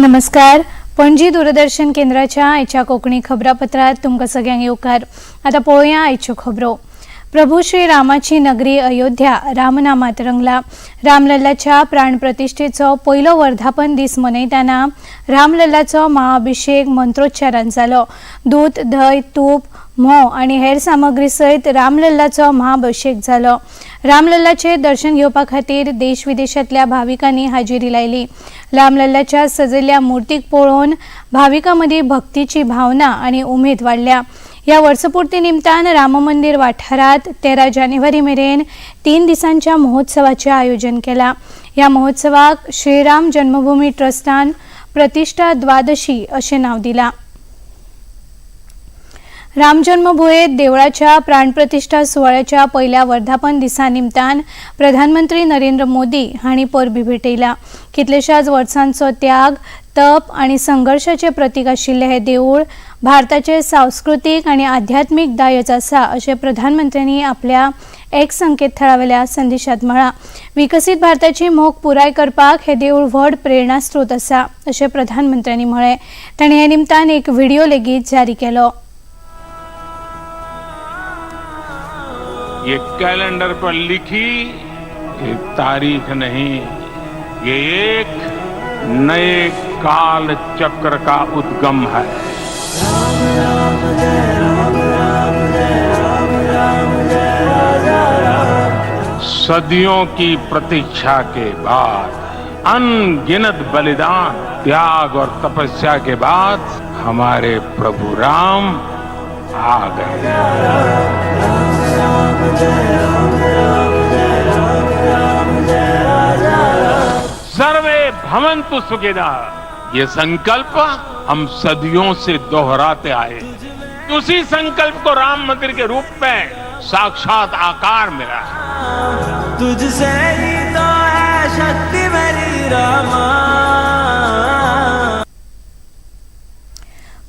नमस्कार, पणजी दूरदर्शन केंद्राच्या आयच्या कोंकणी खबरापत्रात तुमकां सगळ्यांक येवकार. आतां पळोवया आयच्यो खबरो. प्रभू श्री रामाची नगरी अयोध्या रामनामात रंगला. रामलल्लाच्या प्राणप्रतिष्ठेचो पयलो वर्धापन दीस मनयतना रामलल्लाचो महाअभिषेक मंत्रोच्चारान जालो. दूद, धंय, तूप, म्होंव आनी हेर सामग्री सयत रामलल्लाचो महाअभिषेक जालो. रामलल्लाचे दर्शन घेवपा खातीर देश विदेशांतल्या भाविकांनी हाजेरी लायली. रामलल्लाच्या सजयल्ल्या मूर्तीक पळोवन भाविकां मदीं भक्तीची भावना आनी उमेद वाडल्या. ह्या वर्सपुर्ती निमतान राम मंदिर वाठारांत 13 जानेवारी मेरेन 3 दिसांच्या महोत्सवाचें आयोजन केलां. ह्या महोत्सवाक श्रीराम जन्मभूमी ट्रस्टान प्रतिष्ठा द्वादशी अशें नांव दिलां. रामजन्मभुंयेत देवळाच्या प्राणप्रतिष्ठा सुवाळ्याच्या पयल्या वर्धापन दिसा निमतान प्रधानमंत्री नरेंद्र मोदी हांणी परबी भेटयला. कितलेशाच वर्सांचो त्याग, तप आनी संघर्शाचें प्रतीक आशिल्लें हें देवूळ भारताचें सांस्कृतीक आनी आध्यात्मीक दायज आसा अशें प्रधानमंत्र्यांनी आपल्या एक्स संकेतथळावेल्या संदेशात म्हळां. विकसीत भारताची मोख पुराय करपाक हें देवूळ व्हड प्रेरणास्त्रोत आसा अशें प्रधानमंत्र्यांनी म्हळें. तांणी हे निमतान एक व्हिडिओ लेगीत जारी केलो. ये कैलेंडर पर लिखी एक तारीख नहीं, ये एक नए काल चक्र का उद्गम है. सदियों की प्रतीक्षा के बाद, अनगिनत बलिदान, त्याग और तपस्या के बाद हमारे प्रभु राम आ गए. सर्वे भवन्तु सुखिनः, ये संकल्प हम सदियों से दोहराते आए. उसी संकल्प को राम मंदिर के रूप में साक्षात आकार मिला है. तुझसे ही तो है शक्ति मेरी रामा.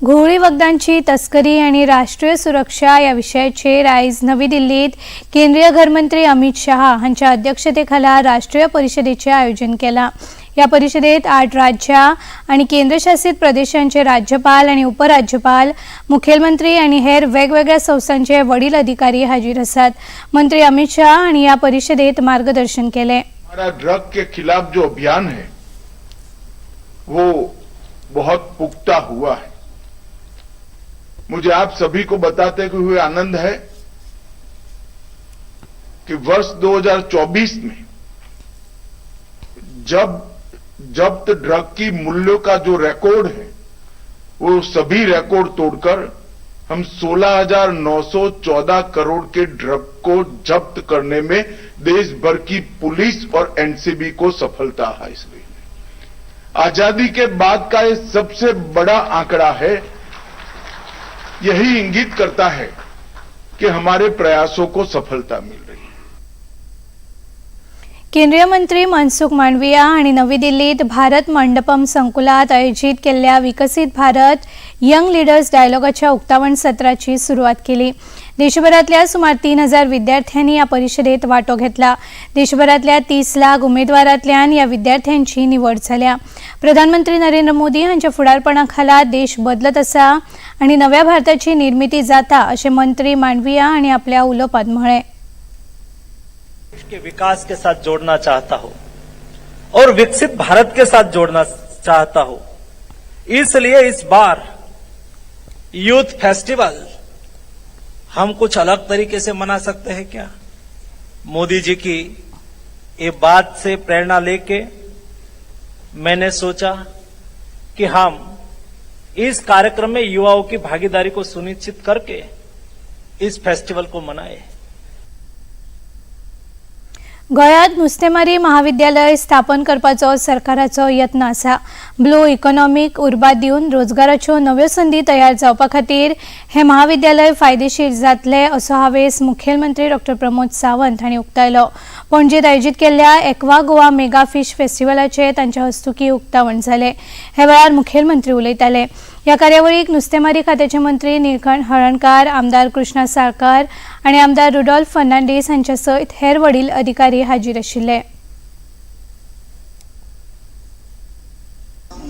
घुंवळी वखदांची तस्करी आनी राष्ट्रीय सुरक्षा ह्या विशयाचेर आयज नवी दिल्लीत केंद्रीय घरमंत्री अमित शहा हांच्या अध्यक्षतेखाला राष्ट्रीय परिशदेचें आयोजन केलां. ह्या परिशदेत 8 राज्यां आनी केंद्रशासीत प्रदेशांचे राज्यपाल आनी उपराज्यपाल, मुखेलमंत्री आनी हेर वेगवेगळ्या संस्थांचे वडील अधिकारी हाजीर आसात. मंत्री अमित शहा हांणी ह्या परिशदेत मार्गदर्शन केलें. हमारा ड्रग के खिलाफ जो अभियान है वो बहुत पुख्ता हुआ है. मुझे आप सभी को बताते हुए आनंद है कि वर्ष 2024 में जब जब्त ड्रग की मूल्यों का जो रिकॉर्ड है वो सभी रिकॉर्ड तोड़कर हम 16,914 करोड़ के ड्रग को जब्त करने में देश भर की पुलिस और एनसीबी को सफलता हासिल हुई. आजादी के बाद का ये सबसे बड़ा आंकड़ा है. यही इंगित करता है कि हमारे प्रयासों को सफलता मिल रही है. केंद्रीय मंत्री मनसुख मांडविया हांणी नवी दिल्लीत भारत मंडपम संकुलात आयोजीत केल्ल्या विकसीत भारत यंग लिडर्स डायलॉगाच्या उक्तावण सत्राची सुरवात केली. देशभरातल्या सुमार 3000 विद्यार्थ्यांनी ह्या परिशदेत वांटो घेतला. देशभरातल्या 30 लाख उमेदवारांतल्यान ह्या विद्यार्थ्यांची निवड जाल्या. प्रधानमंत्री नरेंद्र मोदी हांच्या फुडारपणा खाला देश बदलत आसा आनी नव्या भारताची निर्मिती जाता अशें मंत्री मांडविया हांणी आपल्या उलोवपांत म्हळें. के विकास के साथ जोड़ना चाहता हूं और विकसित भारत के साथ जोड़ना चाहता हूं. इसलिए इस बार यूथ फेस्टिवल हम कुछ अलग तरीके से मना सकते हैं क्या? मोदी जी की ये बात से प्रेरणा लेके मैंने सोचा कि हम इस कार्यक्रम में युवाओं की भागीदारी को सुनिश्चित करके इस फेस्टिवल को मनाएं. गोंयांत नुस्तेमारी महाविद्यालय स्थापन करपाचो सरकाराचो यत्न आसा. ब्लू इकॉनॉमीक उर्बा दिवन रोजगाराच्यो नव्यो संदी तयार जावपा खातीर हें महाविद्यालय फायदेशीर जातलें असो हावेस मुखेलमंत्री डॉ प्रमोद सावंत हांणी उक्तायलो. पणजेत आयोजीत केल्ल्या एक्वा गोवा मेगा फिश फेस्टिवलाचें तांच्या हस्तुकीं उक्तावण जालें. हे वेळार मुखेलमंत्री उलयताले. ह्या कार्यावळीक नुस्तेमारी खात्याचे मंत्री निळकंठ हळर्णकार, आमदार कृष्णा साळकार आनी आमदार रुडॉल्फ फर्नांडीस हांच्या सयत हेर वडील अधिकारी हाजीर आशिल्ले.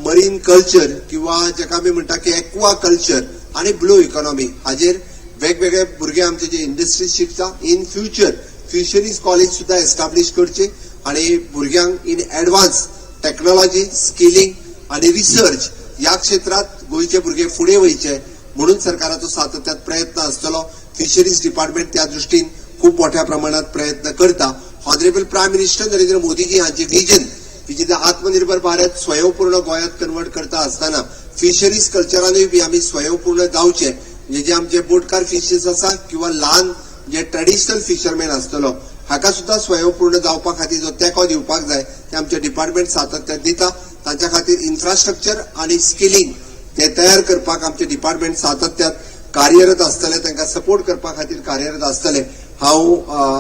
मरीन कल्चर किंवा जेका आमी म्हणटा की एक्वा कल्चर आनी ब्लू इकॉनॉमी हाजेर वेगवेगळे भुरगे आमचे जे इंडस्ट्रीज शिकता. इन फ्युचर फिशरीज कॉलेज सुद्दां एस्टाब्लीश करचे आणि भुरग्यांक इन एडवान्स टेक्नॉलॉजी, स्किलिंग आणि रिसर्च ह्या क्षेत्रात गोंयचे भुरगे फुडें वयचे म्हणून सरकाराचो सातत्यात प्रयत्न आसतलो. फिशरीज डिपार्टमेंट त्या दृश्टीन खूप मोठ्या प्रमाणात प्रयत्न करता. ऑनरेबल प्रायम मिनिस्टर नरेंद्र मोदीजी हांचे विजन which is आत्मनिर्भर भारत स्वयंपूर्ण गोंयांत कन्वर्ट करता आसतना फिशरीज कल्चरानूय बी आमी स्वयंपूर्ण जावचे, म्हणजे जे आमचे बोटकार फिशर्स आसा किंवा ल्हान जे ट्रेडिशनल फिशरमॅन आसतलो हाका सुद्दां स्वयंपूर्ण जावपा खातीर जो तेंको दिवपाक जाय ते आमचे डिपार्टमेंट सातत्यान दिता. तांच्या खातीर इन्फ्रास्ट्रक्चर आनी स्किलिंग ते तयार करपाक आमचे डिपार्टमेंट सातत्यात कार्यरत आसतले, तांकां सपोर्ट करपा खातीर कार्यरत आसतले. हांव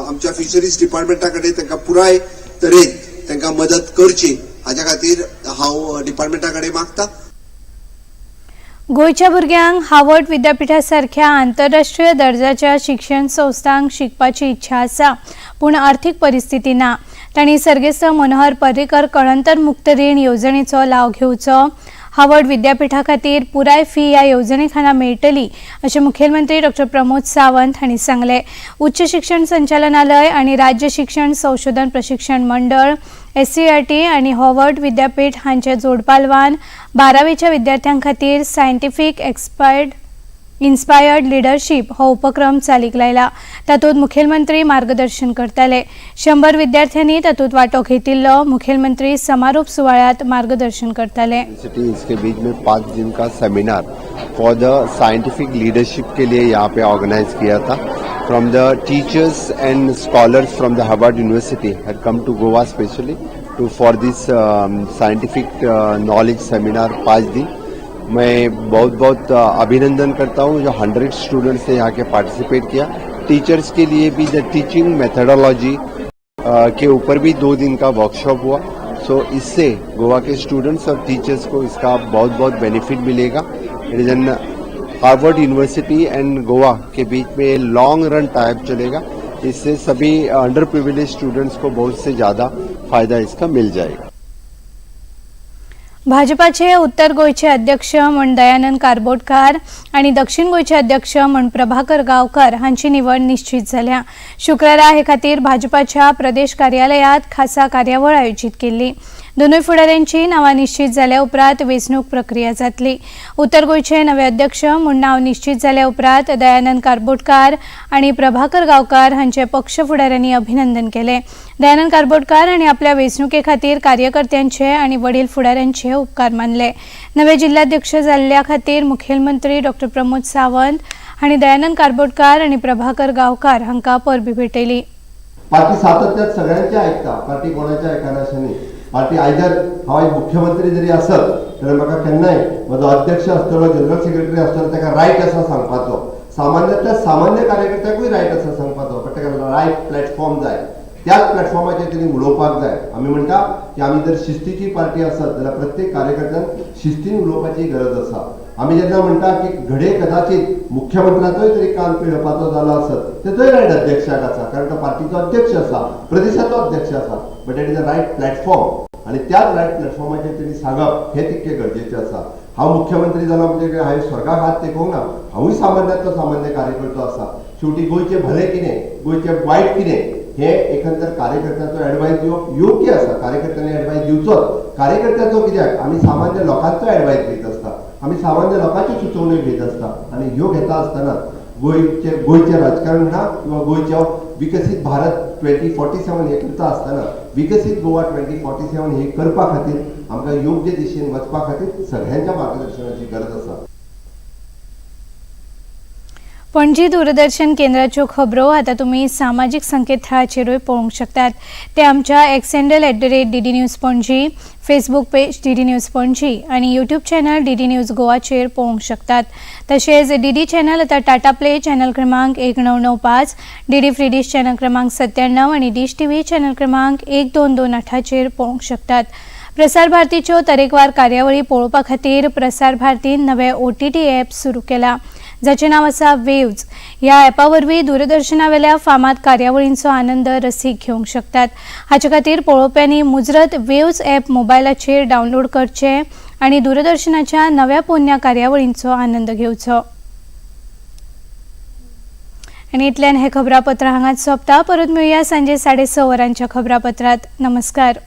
आमच्या फिशरीज डिपार्टमेंटा कडेन तांकां पुराय तरेन तांकां मदत करची हाज्या खातीर हांव डिपार्टमेंटा कडेन मागता. गोंयच्या भुरग्यांक हार्वर्ड विद्यापिठा सारख्या आंतरराष्ट्रीय दर्जाच्या शिक्षण संस्थांक शिकपाची इच्छा आसा, पूण आर्थीक परिस्थिती ना. तांणी सर्गेस्त मनोहर पर्रीकर कळंतर मुक्त रीण येवजणेचो लाव घेवचो. हार्वर्ड विद्यापिठा खातीर पुराय फी ह्या येवजणे खाला मेळटली अशें मुखेलमंत्री डॉ प्रमोद सावंत हांणी सांगलें. उच्च शिक्षण संचालनालय आनी राज्य शिक्षण संशोधन प्रशिक्षण मंडळ एससीईआरटी आनी हॉवर्ड विद्यापीठ हांच्या जोडपालवान 12वेच्या विद्यार्थ्यां खातीर सायंटिफीक एक्सपायर्ड इन्स्पायर्ड लिडरशीप हो उपक्रम चालीक लायला. तातूंत मुखेलमंत्री मार्गदर्शन करताले. 100 विद्यार्थ्यांनी तातूंत वांटो घेतिल्लो. मुखेलमंत्री समारोप सुवाळ्यात मार्गदर्शन करताले. यूनिवर्सिटी इसके बीच में 5 दिन का seminar for the scientific leadership K लिए यहाँ पे ऑर्गेनाइज किया था. From the teachers and scholars from the Harvard University had come to Goa specially to for this scientific knowledge seminar 5 दिन. मैं बहुत बहुत अभिनंदन करता हूँ जो 100 स्टूडेंट्स ने यहाँ के पार्टिसिपेट किया. टीचर्स के लिए भी the teaching methodology के ऊपर भी 2 दिन का वर्कशॉप हुआ. सो इससे गोवा के स्टूडेंट्स और टीचर्स को इसका बहुत बहुत बेनिफिट मिलेगा. It is an Harvard University and Goa K beach में लॉन्ग रन टाई अप चलेगा. इससे सभी अंडर प्रिविलेज स्टूडेंट्स को बहुत से ज़्यादा फायदा इसका मिल जाएगा. भाजपाचे उत्तर गोंयचे अध्यक्ष म्हण दयानंद कारबोटकार आनी दक्षिण गोंयचे अध्यक्ष म्हण प्रभाकर गांवकर हांची निवड निश्चित जाल्या. शुक्रारा हे खातीर भाजपाच्या प्रदेश कार्यालयात खासा कार्यावळ आयोजीत केल्ली. दोनूय फुडाऱ्यांची नांवां निश्चित जाल्या उपरांत वेंचणूक प्रक्रिया जातली. उत्तर गोंयचे नवे अध्यक्ष म्हूण नांव निश्चित जाल्या उपरांत दयानंद कारबोटकार आनी प्रभाकर गांवकार हांचे पक्ष फुडाऱ्यांनी अभिनंदन केलें. दयानंद कारबोटकार हांणी आपल्या वेंचणुके खातीर कार्यकर्त्यांचे आनी वडील फुडाऱ्यांचे उपकार मानले. नवे जिल्हाध्यक्ष जाल्ल्या खातीर मुखेलमंत्री डॉ प्रमोद सावंत हांणी दयानंद कारबोटकार आनी प्रभाकर गांवकार हांकां परबीं भेटयली. पार्टी सातत्यात सगळ्यांचे ऐकता. पार्टी कोणाच्या ऐकना अशें न्ही. पार्टी आयदर हांव आयज मुख्यमंत्री जरी आसत जाल्यार म्हाका केन्नाय म्हजो अध्यक्ष आसतलो, जनरल सेक्रेटरी आसतलो, ताका रायट आसा सांगपाचो. सामान्यांतल्या सामान्य कार्यकर्त्याकूय रायट आसा सांगपाचो, बट ताका रायट प्लॅटफॉर्म जाय. त्याच प्लॅटफॉर्माचेर तेणी उलोवपाक जाय. आमी म्हणटा की आमी जर शिस्तीची पार्टी आसत जाल्यार प्रत्येक कार्यकर्त्यान शिस्तीन उलोवपाची गरज आसा. आमी जेन्ना म्हणटा की घडये कदाचित मुख्यमंत्र्याचोय तरी कान पिळपाचो जालो आसत, तेचोय रायट अध्यक्षाक आसा, कारण तो पार्टीचो अध्यक्ष आसा, प्रदेशाचो अध्यक्ष आसा. But that is a right platform आनी त्याच रायट प्लॅटफॉर्माचेर तेणी सांगप हें तितकें गरजेचें आसा. हांव मुख्यमंत्री जालो म्हणजे हांवें स्वर्गाक हात तेकोवंक ना. हांवूय सामान्यांतलो सामान्य कार्यकर्तो आसा. शेवटी गोंयचें भलें कितें, गोंयचें वायट कितें हे एकंदर कार्यकर्त्याचो एडवायस दिवप योग्य आसा. कार्यकर्त्यांनी एडवायस दिवचोच. कार्यकर्त्याचो कित्याक, आमी सामान्य लोकांचो एडवायस घेत आसता, आमी सामान्य लोकांच्यो सुचोवण्यो घेत आसता आनी ह्यो घेता आसतना गोंयचें राजकारण म्हणा किंवा गोंयचो विकसीत भारत 2047 हे करता आसतना विकसीत गोवा 2047 हे करपा खातीर आमकां योग्य दिशेन वचपा खातीर सगळ्यांच्या मार्गदर्शनाची गरज आसा. पणजी दूरदर्शन केंद्राच्यो खबरो आतां तुमी सामाजीक संकेतथळाचेरूय पळोवंक शकतात. ते आमच्या X handle @DDNews Panaji, Facebook page DD News Panaji आनी युट्यूब चॅनल डीडी न्यूज गोवाचेर पळोवंक शकतात. तशेंच डीडी चॅनल आतां टाटा प्ले चॅनल क्रमांक 1995, डीडी फ्री डीश चॅनल क्रमांक 97 आनी डीश टीव्ही चॅनल क्रमांक 1228चेर पळोवंक शकतात. प्रसार भारतीच्यो तरेकवार कार्यावळी पळोवपा खातीर प्रसार भारतीन नवे ओटीटी ॲप सुरू केला, जाचें नांव आसा वेव्ज. ह्या ॲपा वरवीं दूरदर्शनावेल्या फामाद कार्यावळींचो आनंद रसीक घेवंक शकतात. हाचे खातीर पळोवप्यांनी मुजरत वेव्ज ॲप मोबायलाचेर डावनलोड करचें. आनी दूरदर्शनाच्या नव्या पोन्न्या कार्यावळींचो आनंद घेवचो. आनी इतल्यान हें खबरापत्र हांगाच सोंपता. परत मेळया सांजे 6:30 वरांच्या खबरापत्रांत. नमस्कार.